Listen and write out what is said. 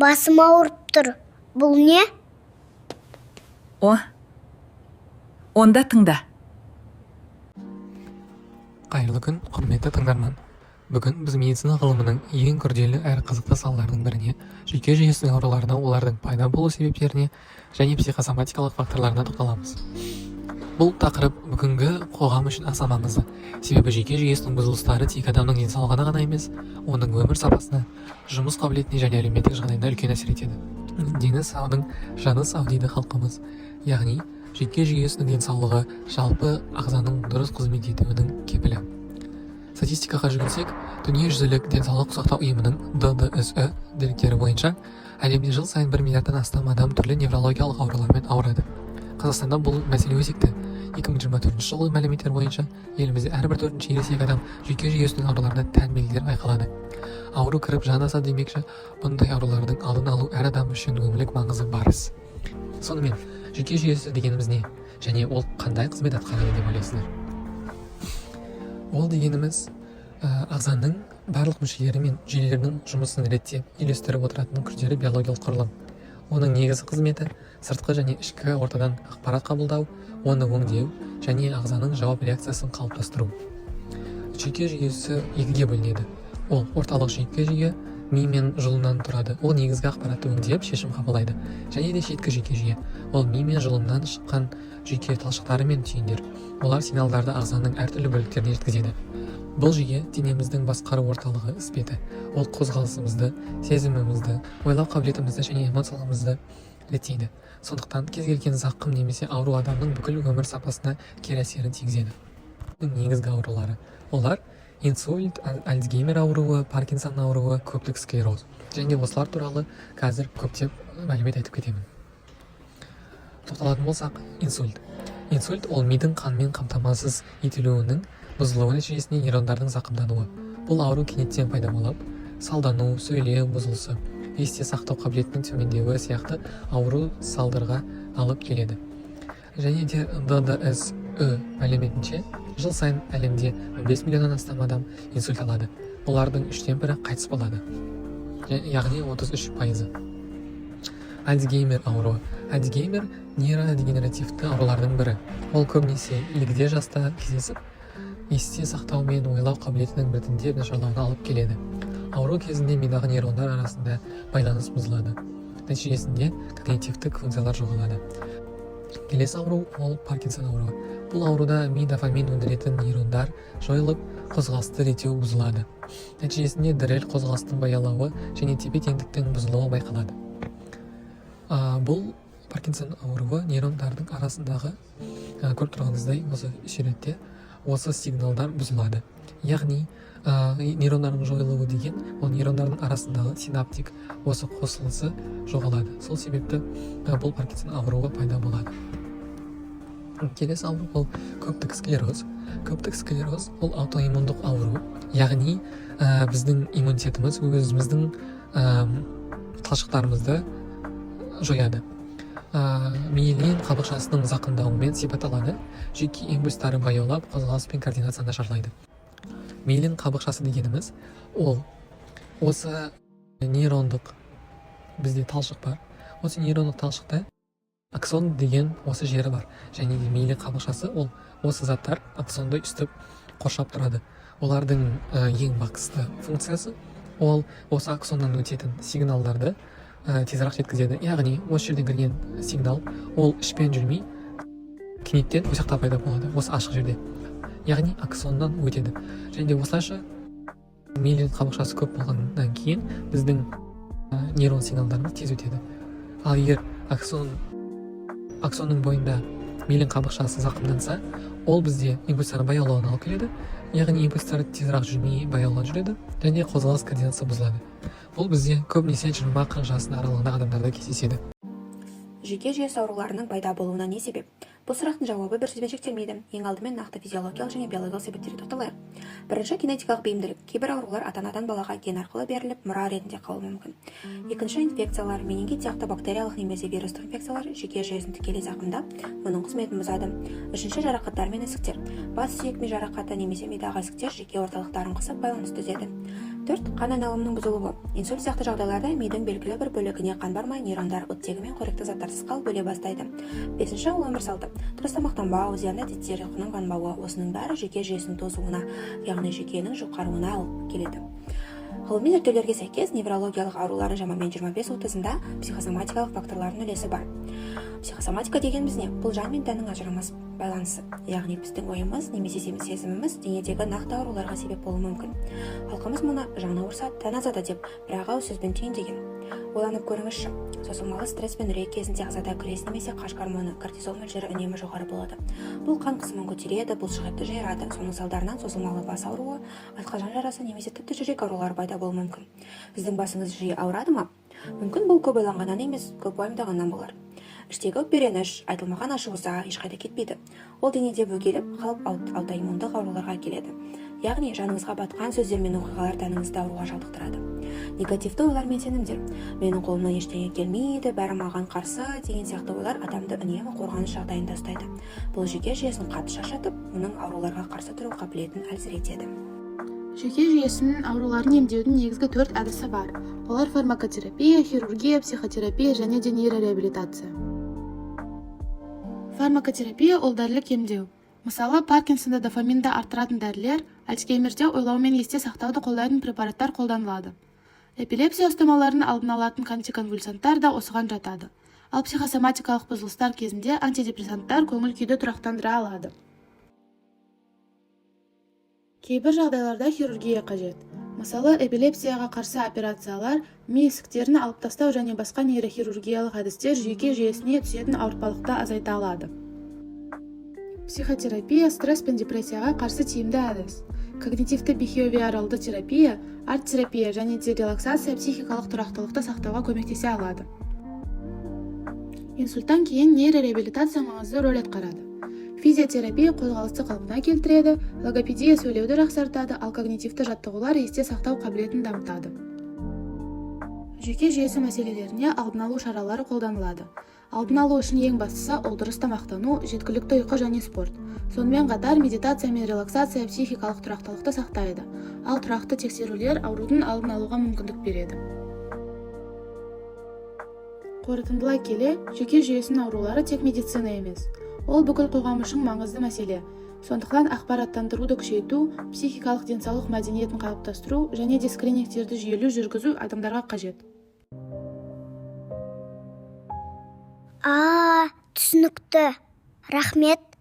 Басым ауырып тұр. Бұл не? О, онда тыңда. Қайырлы күн, құрметті тыңдарман! Бүгін біз медицина ғылымының ең күрделі әрі қызықты салаларының біріне, жүйке жүйесінің ауруларына, олардың пайда болу себептеріне және психосоматикалық факторларына тоқталамыз. Бұл тақырып бүгінгі қоғам үшін аса маңызды, себебі жүйке жүйесінің бұзылыстары тек адамның денсаулығына ғана емес, оның өмір сапасына, жұмыс қабілетіне және әлеуметтік жағдайына үлкен әсер етеді. Дені саудың жаны сау дейді халқымыз. Яғни жүйке жүйесінің денсаулығы жалпы ағзаның дұрыс қызмет етуінің кепілі. Статистикаға жүгінсек, Дүниежүзілік денсаулық сақтау ұйымының, ДДСҰ, деректері бойынша әлемде жыл сайын 1 миллиардтан астам адам түрлі неврологиялық аурулармен ауырады. Қазақстанда бұл мәселе өзекті. 2024 жылғы мәліметтер бойынша елімізде әрбір төртінші ересек адам жүйке жүйесінің ауруларына тән белгілер байқалады. Ауру кіріп, жан асады демекші, бұндай аурулардың алдын алу әр адам үшін өмірлік маңызы бар іс. Сонымен, жүйке жүйесі дегеніміз не және ол қандай қызмет атқарады деп ойлайсыздар? Ол дегеніміз ағзаның барлық мүшелері мен жүйелерінің жұмысын реттеп, үйлестіріп отыратын күрделі биологиялық құрылым. Оның негізгі қызметі – сыртқы және ішкі ортадан ақпарат қабылдау, оны өңдеу және ағзаның жауап реакциясын қалыптастыру. Жүйке жүйесі екіге бөлінеді. Ол орталық жүйке жүйе ми мен жұлыннан тұрады, ол негізгі ақпаратты өңдеп, шешім қабылдайды. Және де шеткі жүйке жүйе, ол ми мен жұлыннан шыққан жүйке талшықтары мен түйіндер. Олар сигналдарды ағзаның әртүрлі бөліктеріне жеткізеді. Бұл жүйе денеміздің басқару орталығы іспетті. Ол қозғалысымызды, сезімімізді, ойлау қабілетімізді және эмоцияларымызды реттейді. Сондықтан кез келген зақым немесе ауру адамның бүкіл өмір сапасына кері әсерін тигізеді. Негізгі аурулары олар: инсульт, Альцгеймер ауруы, Паркинсон ауруы, көптік склероз. Және осылар туралы қазір көптеп мәлімет айтып кетемін. Тоқталатын болсақ, инсульт. Инсульт – ол мидың қанмен қамтамасыз етілуінің бұзылуы нәтижесінде нейрондардың зақымдануы. Бұл ауру кенеттен пайда болып, салдану, сөйлеу бұзылысы, есте сақтау қабілетінің төмендеуі сияқты ауру салдарға алып келеді. Және де ДДСҰ мәліметінше, жыл сайын әлемде 15 миллионнан астам адам инсульт алады. Олардың үштен бірі қайтыс болады, яғни 33%-ы. Альцгеймер ауруы. Альцгеймер – нейродегенеративті аурулардың бірі. Ол көбінесе егде жаста кездесіп, есте сақтау мен ойлау қабілетінің біртіндеп нашарлауына алып келеді. Ауру кезінде мидағы нейрондар арасында байланыс бұзылады, нәтижесінде когнитивтік функциялар жоғалады. Келесі ауру ол Паркинсон ауруы. Бұл ауруда ми дофамин өндіретін нейрондар жойылып, қозғалысты реттеу бұзылады. Нәтижесінде діріл, қозғалыстың баяулауы және тепе теңдіктің бұзылуы байқалады. Бұл Паркинсон ауруы нейрондардың арасындағы, көріп тұрғаныңыздай, осы суретте осы сигналдар бұзылады. Яғни нейрондардың жойылуы деген ол нейрондардың арасындағы синаптик осы қосылысы жоғалады. Сол себепті бұл Паркинсон ауруы пайда болады. Келесі ауру ол көптік склероз. Көптік склероз ол аутоиммундық ауру, яғни біздің иммунитетіміз өзіміздің талшықтарымызды жояды. Миелин қабықшасының зақымдауымен сипатталады. Жүйке импульстары баяулап, қозғалыс пен координация нашарлайды. Миелин қабықшасы дегеніміз ол осы нейрондық, бізде талшық бар, осы нейрондық талшықта аксон деген осы жері бар. Және де миелин қабықшасы ол осы заттар аксонды үстіп қоршап тұрады. Олардың ең басты функциясы ол осы аксоннан өтетін сигналдарды тезірек жеткізеді. Яғни осы жерден кірген сигнал ол ішпен жүрмей, кенеттен осы жақта пайда болады, осы ашық жерде, яғни аксоннан өтеді. Және де осылайша миелин қабықшасы көп болғаннан кейін біздің нейрон сигналдарымыз тез өтеді. Ал егер аксонның бойында миелин қабықшасы зақымданса, ол бізде импульстардың баяулауына алып келеді, яғни импульстар тезірек жүрмей, баяулап жүреді және қозғалыс, координация бұзылады. Бұл бізде көбінесе 20-40 жастың аралығындағы адамдарда кездеседі. Жүйке жүйесі ауруларының пайда болуына не себеп? Бұл сұрақтың жауабы бір сөзбен шектелмейді. Ең алдымен нақты физиологиялық және биологиялық себептерге тоқталайық. Бірінші, генетикалық бейімділік. Кейбір аурулар ата анадан балаға ген арқылы беріліп, мұра ретінде қалуы мүмкін. Екінші, инфекциялар. Менингит сияқты бактериялық немесе вирустық инфекциялар жүйке жүйесін тікелей зақымдап, оның қызметін бұзады. Үшінші, жарақаттар мен ісіктер. Бас, сүйек, ми жарақаты немесе мидағы ісіктер жүйке орталықтарын қысып, байланысты үзеді. Төрт, қан айналымының бұзылуы. Инсульт сияқты жағдайларда мидың белгілі бір бөлігіне қан бармай, нейрондар оттегі мен қоректік заттарсыз қалып өле бастайды. Бесінші, ол өмір салты. Дұрыс тамақтанбау, зиянды әдеттер, ұйқының қанбауы — осының бәрі жүйке жүйесінің тозуына, яғни жүйкенің жұқаруына алып келеді. Ғылыми зерттеулерге сәйкес, неврологиялық аурулардың шамамен 25-30-ында психосоматикалық факторлардың үлесі бар. Психосоматика дегеніміз не? Бұл жан мен тәннің ажырамас байланысы, яғни біздің ойымыз немесе сезіміміз денедегі нақты ауруларға себеп болуы мүмкін. Халқымыз мұны «жан ауырса, тән азады» деп бір ақ ауыз сөзбен түйіндеген. Ойланып көріңізші: созылмалы стресс пен үрей кезінде ағзада күрес немесе қаш гормоны кортизол мөлшері үнемі жоғары болады. Бұл қан қысымын көтереді, бұлшықетті жайырады. Соның салдарынан созылмалы бас ауруы, асқазан жарасы немесе тіпті жүрек аурулары пайда болуы мүмкін. Сіздің басыңыз жиі ауырады ма? Мүмкін, бұл көп ойланғаннан емес, көп уайымдағаннан болар. Іштегі өкпе, реніш, айтылмаған ашу ыза ешқайда кетпейді. Ол денеде бөгеліп қалып, аутоиммундық ауруларға әкеледі. Яғни жаныңызға батқан сөздер мен оқиғалар тәніңізді ауруға шалдықтырады. Негативті ойлар мен сенімдер, «менің қолымнан ештеңе келмейді», «бәрі маған қарсы» деген сияқты ойлар адамды үнемі қорғаныс жағдайында ұстайды. Бұл жүйке жүйесін қатты шаршатып, оның ауруларға қарсы тұру қабілетін әлсіретеді. Жүйке жүйесінің ауруларын емдеудің негізгі төрт әдісі бар. Олар: фармакотерапия, хирургия, психотерапия және де нейрореабилитация. Фармакотерапия — ол дәрілік емдеу. Мысалы, Паркинсонда дофаминді арттыратын дәрілер, Альцгеймерде ойлау мен есте сақтауды қолдайтын препараттар қолданылады. Эпилепсия ұстамаларын алдын алатын антиконвульсанттар да осыған жатады. Ал психосоматикалық бұзылыстар кезінде антидепрессанттар көңіл күйді тұрақтандыра алады. Кейбір жағдайларда хирургия қажет. Мысалы, эпилепсияға қарсы операциялар, ми ісіктерін алып тастау және басқа нейрохирургиялық әдістер жүйке жүйесіне түсетін ауыртпалықты азайта алады. Психотерапия — стресс пен депрессияға қарсы тиімді әдіс. Когнитивті бихевиоралды терапия, арт терапия және де релаксация психикалық тұрақтылықты сақтауға көмектесе алады. Инсульттан кейін нейрореабилитация маңызды рөл атқарады. Физиотерапия қозғалысты қалпына келтіреді, логопедия сөйлеуді жақсартады, ал когнитивті жаттығулар есте сақтау қабілетін дамытады. Жүйке жүйесі мәселелеріне алдын алу шаралары қолданылады. Алдын алу үшін ең бастысы — ол дұрыс тамақтану, жеткілікті ұйқы және спорт. Сонымен қатар медитация мен релаксация психикалық тұрақтылықты сақтайды, ал тұрақты тексерулер аурудың алдын алуға мүмкіндік береді. Қорытындылай келе, жүйке жүйесінің аурулары тек медицина емес, ол бүкіл қоғам үшін маңызды мәселе. Сондықтан ақпараттандыруды күшейту, психикалық денсаулық мәдениетін қалыптастыру және де скринингтерді жүйелі жүргізу адамдарға қажет. А, түсінікті, рахмет.